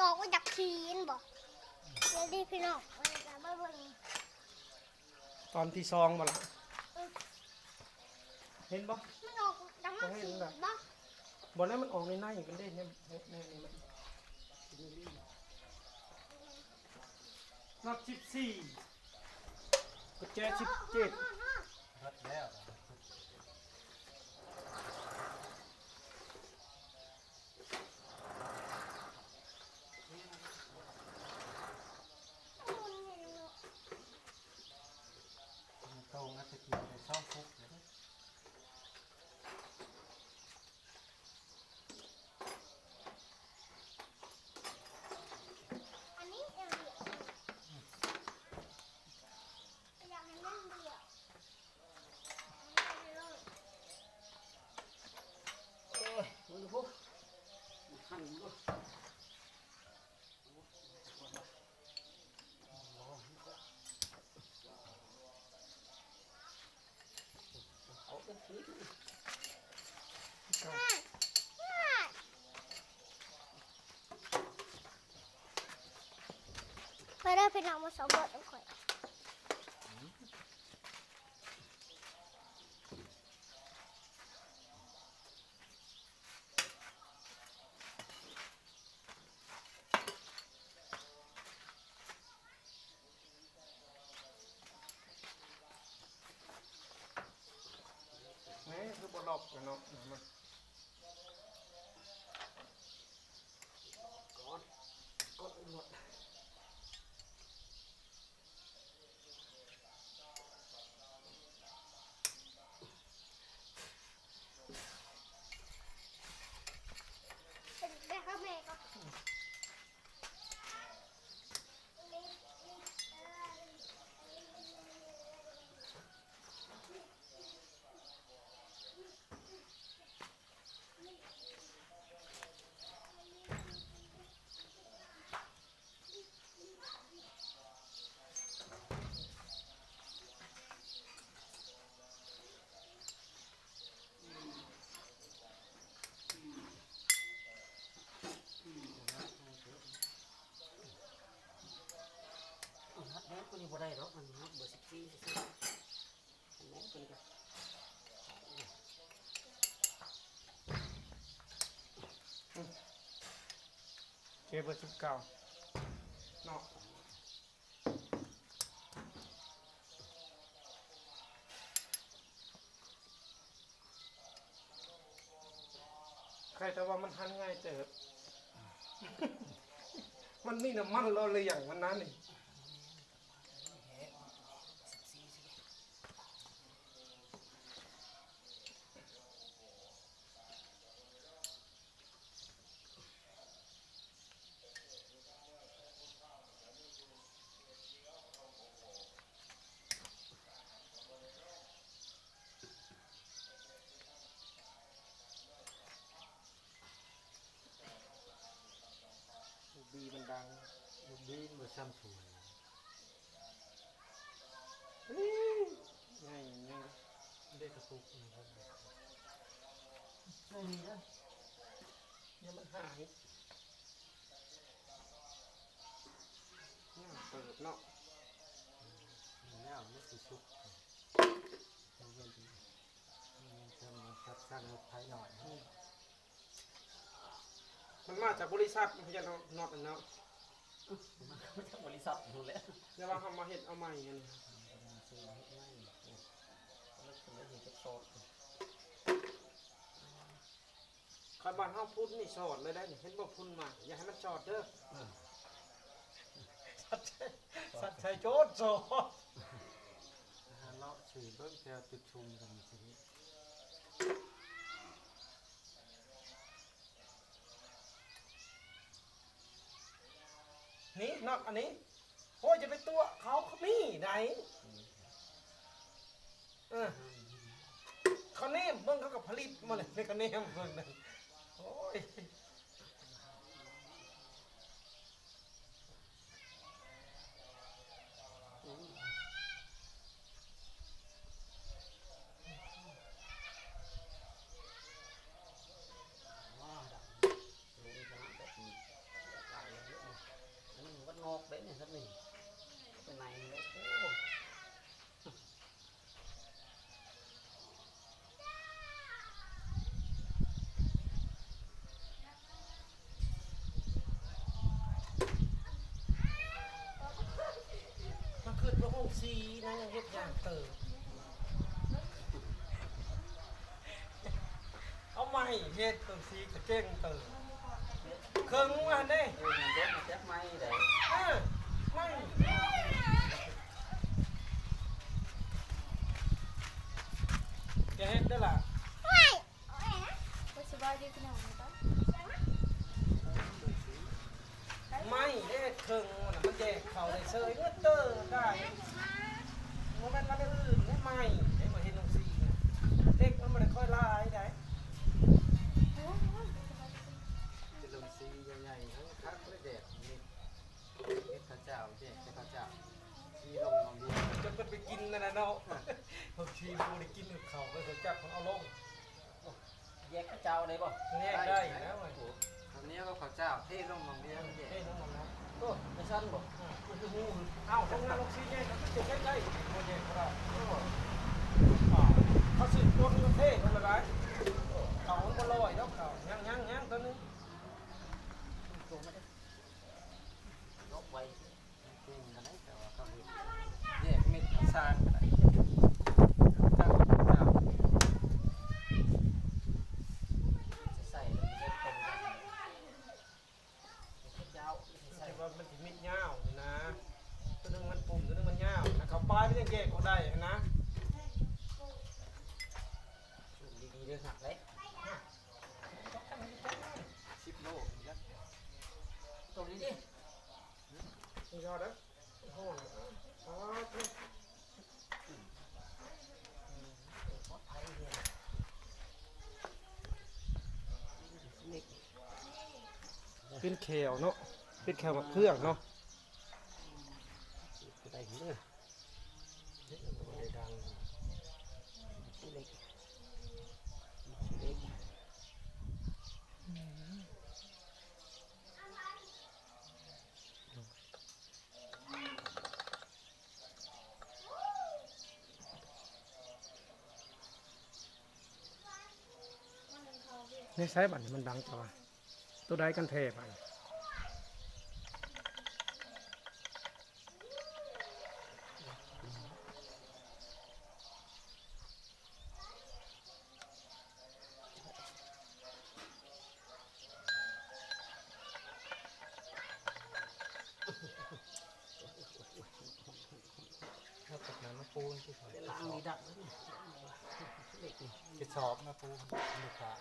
ອອກມາຈາກຂີ້ເຫັນບໍ່? ເບິ່ງເດ້ພີ່ນ້ອງ ມາເບິ່ງ ຕອນທີສອງບໍ່ລະ? ເອີ ເຫັນບໍ່? ມັນອອກຈາກຂີ້ບໍ່? ບໍ່ແລ້ວ ມັນອອກໃນໆ ມັນເດ້ ໃນ ໃນນີ້ມັນ ນັບສິບສີ່ ກະແຈສິບເຈັດ ເບິດແລ້ວ. ໂຕງ ອາດຈະກິນໄດ້ສອງປຸກເດ້. ອັນນີ້ເອວດຽວ ຢາກໃຫ້ມັນດຽວ. ໂອ້ຍ ເບິ່ງດູພຸ້ນ ມັນຄັນຢູ່. ເອົາເອີ ມາເດີພີ່ນ້ອງ ມາສຳຫຼວດນຳຂ້ອຍ. ແມ່ ຄືບໍ່ລອກເນາະ ມັນ ກອດ ກອດ ຮັດແຮງກວ່ານີ້ບໍ່ໄດ້ດອກ ມັນຮັດເບີສິບສີ່ຊື່ໆ. ເຈເບີສິບເກົ້າເນາະ ໃຄແຕ່ວ່າມັນຫັນງ່າຍເຕີບ ມັນມີນ້ຳມັນຫຼໍ່ຫຼຽງມັນນະນີ້. ລູກບີມັນດັງ ລູກບີມັນບໍ່ຊ້ຳຖ້ວຍ. ນີ້ ໃຫຍ່ ໃຫຍ່ ເດ້ກະປຸກນີ້ ໃສ່ນີ້ເດີ ຢ່າມັນຫາຍ ງາມເຕີບເນາະ ແລ້ວມັນຊິສຸກ ມັນເປັນ ມັນເປັນ ມັນຈັບສ້າງລົດໄຖໜ້ອຍ. ມັນມາຈາກບໍລິສັດ ມັນຈະນອດອັນເນາະ ມາຈາກບໍລິສັດພຸ້ນແຫຼະ ແຕ່ວ່າເຮົາມາເຮັດເອົາໃໝ່ຫັ້ນ ຊື້ມາເຮັດໃໝ່ ແລ້ວເພິ່ນໄດ້ເຮັດຈັກຊອດ ຄັນບ້ານເຮົາພຸ້ນນີ້ຊອດເລີຍໄດ໋ນີ້ ເຫັນບໍ່ພຸ້ນມາ ຢ່າໃຫ້ມັນຊອດເດີ ເອີ ສັດໄຊ ສັດໄຊໂຈນຊອດ ຫາເລາະຊື້ເບິ່ງແຕ່ຈຸດຊຸມກັນຊິ ນີ້ນອດອັນນີ້ ໂອ້ຍ ຢ່າໄປຕົວະເຂົາ ເຂົາມີໃດ໋ ເອີ ເຂົາແນມເບິ່ງ ເຂົາກໍຜະລິດມາເລີຍ ເຂົາແນມເບິ່ງນັ້ນ ໂອ້ຍ. ວ້າ ດັງ ລຸ້ນຂະໜາດແບບນີ້ ຕາຍແລ້ວ. ອອກໄດ້ນີ້ ຊັ້ນນີ້ ໄປໃນນີ້ ໂອ້ ມາຄິດວ່າໂຮງສີນະ ຍັງເຮັດຍາກເຕີບ. ເອົາໄມ້ເຮັດໂຮງສີກະເກັ່ງເຕີບ. ເຄິ່ງວ່າຫັ້ນເດ້. ເອີ ມັນບໍ່ຮູ້ຈັກໄມ້ໃດ. ເອີ ໄມ້. ຢ່າເຮັດເດີລະ. ໂອ້ຍ ສະບາຍດີພີ່ນ້ອງ. ໄມ້ເດ້ ເຄິ່ງນະ ມັນແຍກເຂົ້າໄດ້ເຊີຍ ເງິນເຕີໄດ້. ບໍ່ແມ່ນວ່າແນວອື່ນນະ ໄມ້ເດ້ ຂ້ອຍເຫັນໂຮງສີນະ ເດັກມັນບໍ່ໄດ້ຄ່ອຍຫຼາຍໃດ. ເປັນໂຮງສີໃຫຍ່ໆ ຄັກເລີຍ ແດດນີ້ ເຮັດເຂົ້າເຈົ້າ ແຈກແຕ່ເຂົ້າເຈົ້າ ຊີລົງມອງດຽວ ຈົນເພິ່ນໄປກິນນັ້ນນະເນາະ. ບາງທີບໍ່ໄດ້ກິນເຂົ້າ ເພິ່ນກໍຈັກເອົາລົງ. ແຍກເຂົ້າເຈົ້າໄດ້ບໍ່? ແຍກໄດ້ແລ້ວ. ເຂົ້າໜຽວກັບເຂົ້າເຈົ້າເທລົງໝ່ອງດຽວແຍກ. ເທລົງໝ່ອງນັ້ນ. ໂອ້ ໄປຊັ້ນບໍ່? ອື ມັນຄືຮູ້. ອ້າວ ຂອງນັ້ນລົງຊີ້ແຍກ ມັນຈະແຍກໄດ້ ບໍ່ແຍກບໍ່ໄດ້. ໂອ້ ເຂົາຊື້ຕົ້ນເທຄົນລະໄດ້. ເຂົ້າມັນບໍ່ລອຍດອກ ເຂົ້າຍັງໆໆ ໂຕໜຶ່ງ. ຍົກໄວ້. ເກັ່ງປານໃດ ແຕ່ວ່າເຂົາເຮັດແຍກເມັດເອົາຊານກໍໄດ້. ເຈົ້າ ເຈົ້າ ໃສ່ເຮັດຕົງກັນ. ເຈົ້າ ແຕ່ວ່າມັນຊິເມັດຍາວນີ້ນະ ຕົວໜຶ່ງມັນປຸ່ມ ຕົວໜຶ່ງມັນຍາວນະ ເຂົ້າປາຍມັນຍັງແຍກບໍ່ໄດ້ຫັ້ນນະ. ສູງດີໆເດີ ໜັກເດ້. ສິບໂລ ຕົງນີ້ດິ. ນີ້ເທົ່າໃດ? ໂອ້ໂຫ ປອດໄພເດ. ປິ່ນແຂ້ວເນາະ ປິ່ນແຂ້ວໝາກເຟືອງເນາະ. ໄດ້ເດີ ໄດ້ດັງ. ເລັກ ເລັກ. ໃນໃສບັດນີ້ມັນດັງແຕ່ວ່າ ໂຕໃດກັນແທ້ບັດນີ້? ເອົາຕົກນ້ຳມາປູນຊິ ໄປລ້າງນີ້ດັບເລີຍນີ້ ເຫຼັກນີ້ ໄປສອບມາປູນ ລູກຄ້າ.